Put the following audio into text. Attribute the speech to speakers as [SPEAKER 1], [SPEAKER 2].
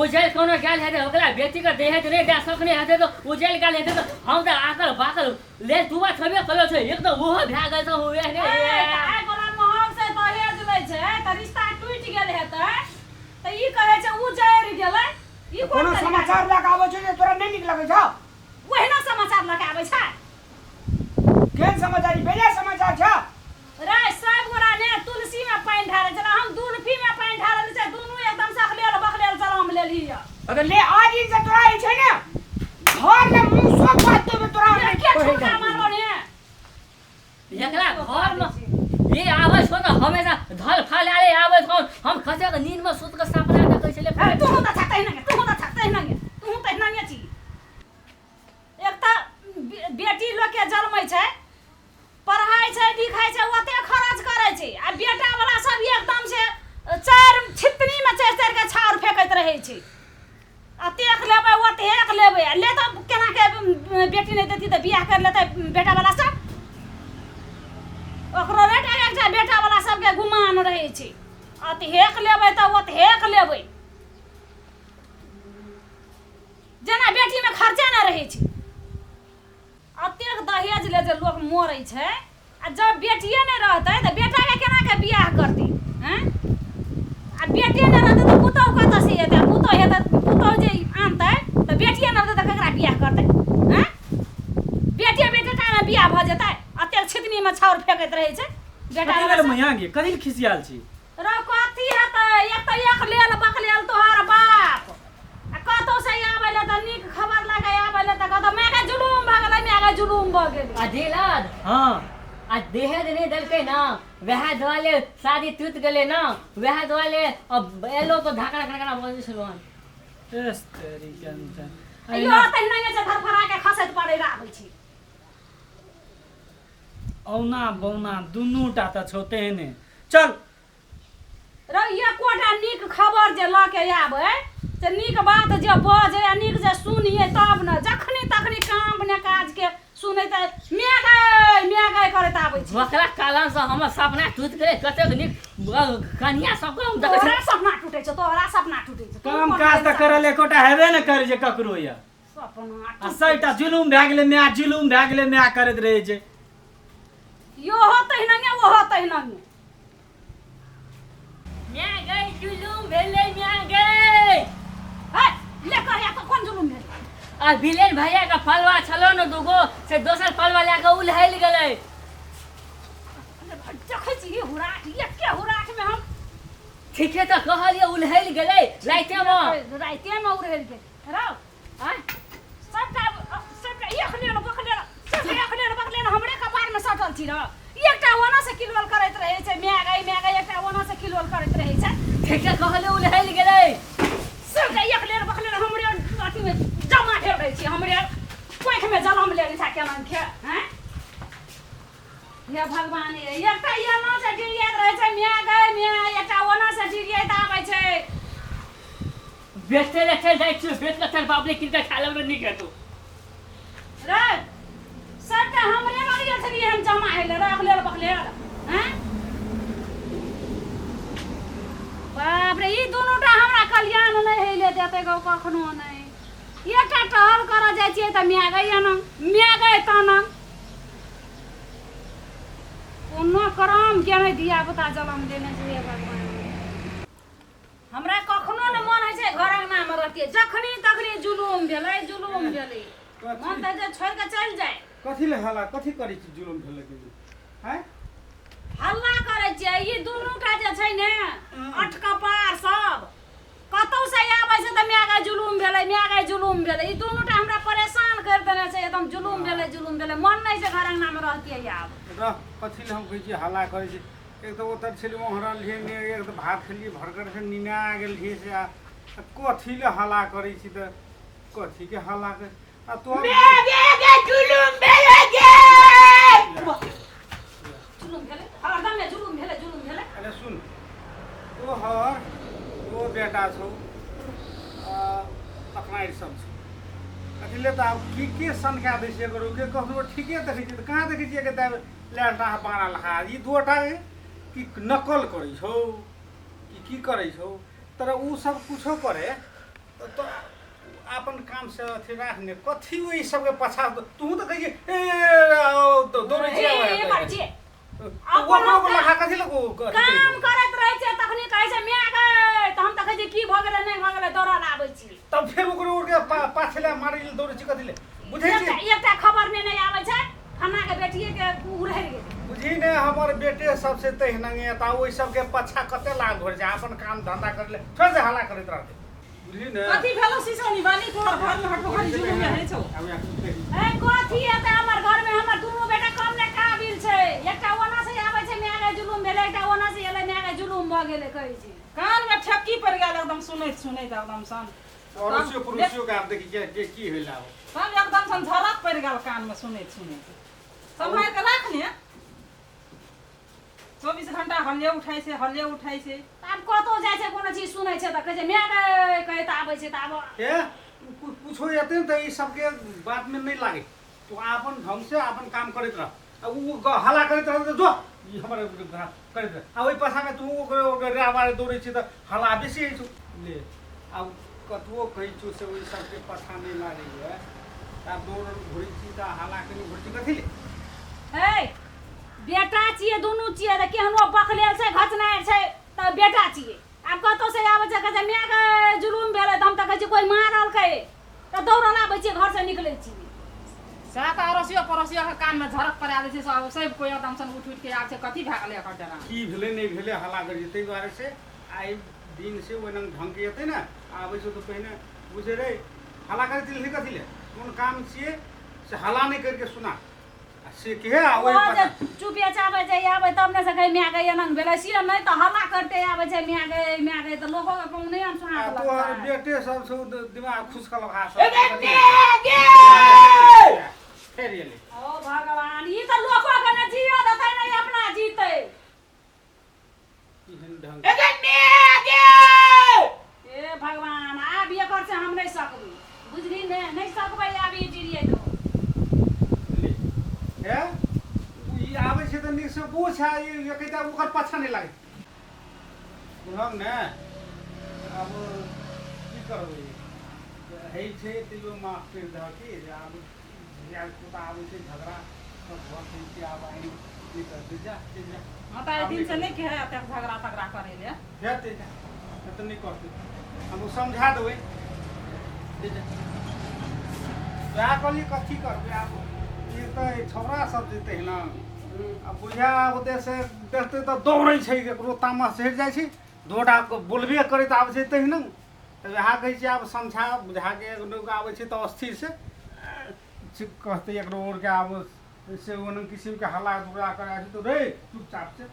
[SPEAKER 1] उजैल कोनो गेल हेतै ओकरा बेटी के देहे नहि दए सकने हेतै तऽ उजैल गेल हेतै तऽ हम तऽ आकल बाकल ले तुबा छेबे करै छै एक तऽ ओहो भए गेल तऽ ओहे ने
[SPEAKER 2] आइ गोला महग से दहेज लै छै तऽ रिश्ता टूटि गेल हेतै तऽ ई कहै छै उ जरि गेलै ई कोन
[SPEAKER 3] कोनो
[SPEAKER 2] तरीका
[SPEAKER 3] समाचार लए कऽ आबै छौ जे तोरा नहि नीक लगै छौ
[SPEAKER 2] ओहिना समाचार लऽ कऽ आबै छै
[SPEAKER 3] केहन समाचार ई बेजा समाचार छौ
[SPEAKER 2] रे सब गोरा ने तुलसी में पानि ढारै छलै हम दुलफी में पानि ढारल छै दुनू एकदम सखलेल बखलेल जलम लेलही यऽ
[SPEAKER 3] अरे ले आज दिन से तोरा ई छै ने घर में मुंह सब बात तो तोरा हम
[SPEAKER 2] के
[SPEAKER 3] कहै
[SPEAKER 2] छुटका
[SPEAKER 3] जाउ।
[SPEAKER 2] मारलो ने
[SPEAKER 1] एकरा घर में ये आबै छौ ने हमेशा धल फल आले आबै छौ हम खसे के नींद में सुत के सपना देखै छलै
[SPEAKER 2] तू तऽ छा तहिना तू तऽ छा तहिना तू तहिना छी एक तऽ बेटी लोकके जन्मै छै पढ़ाइ छै लिखाइ छै ओते खर्च करै छै आ बेटा वाला सब एकदम से चारि छितनीमे चढ़ि चढ़ि कऽ छाउर फेकैत रहै छै अतेक लेबै ओतेक लेबै आ ले तऽ केनाके बेटी नहि देती तऽ बियाह करि लेतै बेटा वाला सब ओकरो रेट एकटा बेटा वाला सबके गुमान रहै छै अतेक लेबै तऽ ओतेक लेबै जेना बेटीमे खर्चा नहि रहै छै अतेक दहेज ले जे लोक मरै छै आ जब बेटिए नहि रहतै तऽ बेटाके केना के बियाह करतै आँय आ बेटे नहि रहतै तऽ पुतहु कतऽसँ एतै आ पुतहु हेतै पुतहु जे आनतै तऽ बेटिए नहि रहतै तऽ ककरा बियाह करतै आँय बेटे बेटे टामे बियाह भऽ जेतै अतेक छितनीमे छाउर फेकैत रहै छै बेटा
[SPEAKER 4] कथी भेल मैया गे कथी लए खिसियाल छी
[SPEAKER 2] रौ कथी हेतै एक तऽ एक लेल बकलेल तोहर बाप आ कतौ से आबै ले तऽ नीक खबर लऽ के आबै ले तऽ कहतौ माय के जुलूम भऽ गेलै माय के जुलूम भऽ गेलै
[SPEAKER 1] आ दिलद
[SPEAKER 4] हँ
[SPEAKER 1] आ देहे जे नहि देलकै ना वएह दुआरे शादी टूटि गेलै ना वएह दुआरे अब एलो तऽ धकड़ा धकड़ा बजै छलहुँ हन
[SPEAKER 4] एस तेरी कंचन
[SPEAKER 2] इहो तहिना छै धरफड़ा के खसैत पड़ै आबै छै
[SPEAKER 4] औना बौना दुनू टा तऽ छौ तेहने चल
[SPEAKER 2] रौ एकोटा नीक खबर जे लऽ के आबै से नीक बात जे बजै आ नीक जे सुनियै तब ने जखनी तखनी काम ने काज के सुनै तऽ मेघ मेघ करैत आबै छै
[SPEAKER 1] ओकरा कालन से हमर सपना टूटि गेलै कतेक नीक कनिया सबके हम देखै
[SPEAKER 2] तोहरा सपना टूटे छौ तोहरा सपना टूटे छौ तू
[SPEAKER 4] काम
[SPEAKER 2] कोन
[SPEAKER 4] काज तऽ
[SPEAKER 2] सपना
[SPEAKER 4] करल एकोटा हेबे ने करै छै ककरो या
[SPEAKER 2] सपना
[SPEAKER 4] आ सभटा जुलुम भए गेलै माय जुलुम भए गेलै माय करैत रहै छै
[SPEAKER 2] योहो तहिना ओहो तहिना
[SPEAKER 1] म्या गई जुलुम भेलै म्या गई
[SPEAKER 2] है ले कहिया तो कोन जुलुम भेलै
[SPEAKER 1] आ बिलेन भैया के फलवा छलो ने दूगो से दोसर फलवा लए कऽ उलहैल गेलै
[SPEAKER 2] देखै छी हुराठ एके हुराठ में हम
[SPEAKER 1] ठीके तऽ कहलियै उलहैल गेलै राइते मे
[SPEAKER 2] राइते में उड़ेल गेल रौ
[SPEAKER 1] आँय
[SPEAKER 2] सबटा सबटा एक लेल बकलेल सबटा एक लेल बकलेल हमरे कपार में सटल छी रौ एकटा ओना से किलोल करैत रहै छै माय गई माय गई एकटा ओना से किलोल करैत रहै छै
[SPEAKER 1] ठीके कहलियै उलहैल गेलै
[SPEAKER 2] सबटा एक लेल बकलेल हमरे अथी में जमा भेल रहै छी हमरे कोख में जलम लेने छै केना खे हैं हे भगवान हे एकटा एना से डिरियाइत रहै छै माय गई माय एकटा ओना से डिरियाइत आबै छै
[SPEAKER 1] बेचते ले चल जाइ छियौ बेच कऽ चल बाप रे किनका खा लेबै नीक हेतौ
[SPEAKER 2] रे सबटा हमरे लग छलियै हम जमा हेले रख लेल बकलेल हैं बाप रे ई दुनूटा हमरा कल्याण नहि हेले देतै गौ कखनो नहि एकटा टहल करऽ जाइ छियै तऽ माय गई एना माय गई तना कोनो करम के नहि धिया पुता जलम देने छै हे भगवान हमरा कखनो ने मन होइ छै घर अंगना मे रहतियै जखनी तखनी जुलूम भेलै जुलूम भेलै मन तऽ जे छोड़ि कऽ चलि जाय
[SPEAKER 5] कथी ले हल्ला कथी करै छी जुलुम भेलै के हैं
[SPEAKER 2] हल्ला करै छियै ई दुनू टा जे छै ने अठकपार सब कतौ से आबै छै तऽ माय गे जुलूम भेलै माय गे जुलूम भेलै ई दुनू टा हमरा परेशान करि देने छै एकदम जुलूम भेलै जुलूम भेलै मन नहि छै घर अंगना मे रहतियै आब
[SPEAKER 5] रह कथी ले हम कहै छी हल्ला करै छी एक तऽ ओतऽ छलियै ओहरल रहियै ने एक तऽ भात खेलियै भरगर से निना गेल रहियै से आ कथी ले हल्ला करै छी तऽ कथी के हल्ला कर आ तोहर
[SPEAKER 2] जुलूम भेलै हरदम ने जुलूम भेलै जुलूम भेलै
[SPEAKER 5] अरे सुन तोहर दो बेटा छौ अपना सब छौ कथी ले तऽ आब की के सनका दै छै ककरो के कखनो ठीके देखै छियै तऽ कहाँ देखै छियै के लैंटा बारा लखा ई दूटा कि नकल करै छौ कि की करै छौ तर उ सब कुछो करे तो अपन काम से अथी राख ने कथी ओहि सबके पाछा तू तऽ कहै छी ए दौड़ै छी
[SPEAKER 2] ए करै छियै
[SPEAKER 5] ओकरो को लखा कथी लग
[SPEAKER 2] काम करैत रहै छै तखनी कहै छै माय गै तऽ हम तऽ कहै छियै की भऽ गेलै नहि भऽ गेलै दौड़ल आबै छी
[SPEAKER 5] तब फेर ओकरो ओकरे पाछे ले मारै लए दौड़ै छी कथी ले बुझै छी
[SPEAKER 2] एकटा एकटा खबर ने नहि आबै छै फन्ना के बेटिए के उड़ैल गेलै
[SPEAKER 5] बुझी ने हमर बेटे सबसे तहिनंगे ता ओहि सबके पाछा कते लाग घोर छै अपन काम धंधा कर ले छोड़ दे हल्ला करैत रहते बुझली ने
[SPEAKER 6] कथी भेलो सिसौनी बानी तोहर घर में हटबो जुलूम में है छौ
[SPEAKER 5] आब यहाँ कुछ देखी।
[SPEAKER 2] ए कथी हेतै हमर घर में हमर दुनू बेटा कम ने काबिल छै एकटा ओना से आबै छै माय गे जुलुम भेलै एकटा ओना से एलै माय गे जुलुम भऽ गेलै कहै छै
[SPEAKER 6] कान में ठेकी पड़ गेल एकदम सुनैत सुनैत एकदम सन
[SPEAKER 5] अड़ोसियो पड़ोसियो के आब देखी के के की होला हो
[SPEAKER 6] तब एकदम सन झरक पड़ गेल कान में सुनैत सुनैत सम्हारि के राख ने 24 घंटा हल्ले उठाइ छै हल्ले उठाइ छै
[SPEAKER 2] आब कतौ जाइ छै कोनो चीज सुनै छै तऽ कहै छै माय गे कहैत आबै छै तऽ आब
[SPEAKER 5] ए कुछो एते ने तऽ ई सबके बात में नहीं लागे तू अपन ढंग से अपन काम करैत रह आ उ हल्ला करैत रह तऽ जो ई हमर करैत रह आ ओहि पाछा में तू ओकरे ओकरे बारे दौड़ै छी तऽ हल्ला बेसी होइ छौ ले आब कतबो कहै छौ से ओहि सबके पाछा नहि लागैए आब दौड़ घुरै छी तऽ हल्ला कनि घुरै छी कथी ले
[SPEAKER 2] हे बेटा छियै दुनू छियै तऽ केहनो बकलेल छै घचनारि छै तऽ बेटा छियै आब कतौ से आबै छै कहै छै माय गे जुलुम भेलै तऽ हम तऽ कहै छियै कोइ मारलकै तऽ दौड़ल आबै छियै घरसँ निकलै छियै
[SPEAKER 6] सएह तऽ अड़ोसियो पड़ोसियो के कान में झरक पड़ा दै छै सब सब कोइ एकदम सन उठि उठि के आबै छै कथी भए गेलै एकर डेरा
[SPEAKER 5] की भेलै नहि भेलै हल्ला करै छै ताहि दुआरे से आइ दिन से ओहि ढङ्गके एतै ने आबै छै तऽ पहिने बुझै रे हल्ला करैत रही कथी ले कोन काम छियै से हल्ला नहि करिके सुना आ से के आ ओहि
[SPEAKER 2] ओ जे चुपे चापे जे आबै तब ने सकै माय गे एना भेलै से नहि तऽ हल्ला करते आबै छै माय गे माय गे तऽ लोको के कहूँ नहि हम सुना
[SPEAKER 5] आ तोहर बेटे सब छौ दिमाग खुसकल भा सब
[SPEAKER 3] ए गे गे
[SPEAKER 5] फेर एलै
[SPEAKER 2] ओ भगवान ई तऽ लोको के ने जियो देतै ने अपना जीतै
[SPEAKER 5] एहन ढंग
[SPEAKER 3] ए गे गे
[SPEAKER 2] ए भगवान आब एकर से हम नहि सकबै बुझली ने नहि सकबै आब ई चिड़िए तो
[SPEAKER 5] ले हे ई आबै छै तऽ नीकसँ पूछ आ ई एकटा ओकर पाछा नहि लागै बुझलक ने आब की करबै होइ छै तैयो माफ करि दहक की जे आब धिया पुता आबै छै झगड़ा सब घर छै कि आब आनि की करतै जा चलि जा
[SPEAKER 6] हँ तऽ एहि दिनसँ नहि कहै एतेक झगड़ा तगड़ा करै लए
[SPEAKER 5] हेतै जा एते नहि करतै हम ओ समझा देबै चलि जा वएह कहलियै कथी करबै आब ई तऽ ई छौड़ा सब जे तहिना आ बुझा ओतऽ से देखतै तऽ दौड़ै छै ककरो तामस चढ़ि जाइ छै दोटा बोलबे करैत आबै छै तहिना तऽ वएह कहै छियै आब समझा बुझाके लोक आबै छै तऽ अस्थिरसँ कहतै एकरो आओरके आब से ओना किसिमके हल्ला दुगला करै छै तऽ रे चुपचाप से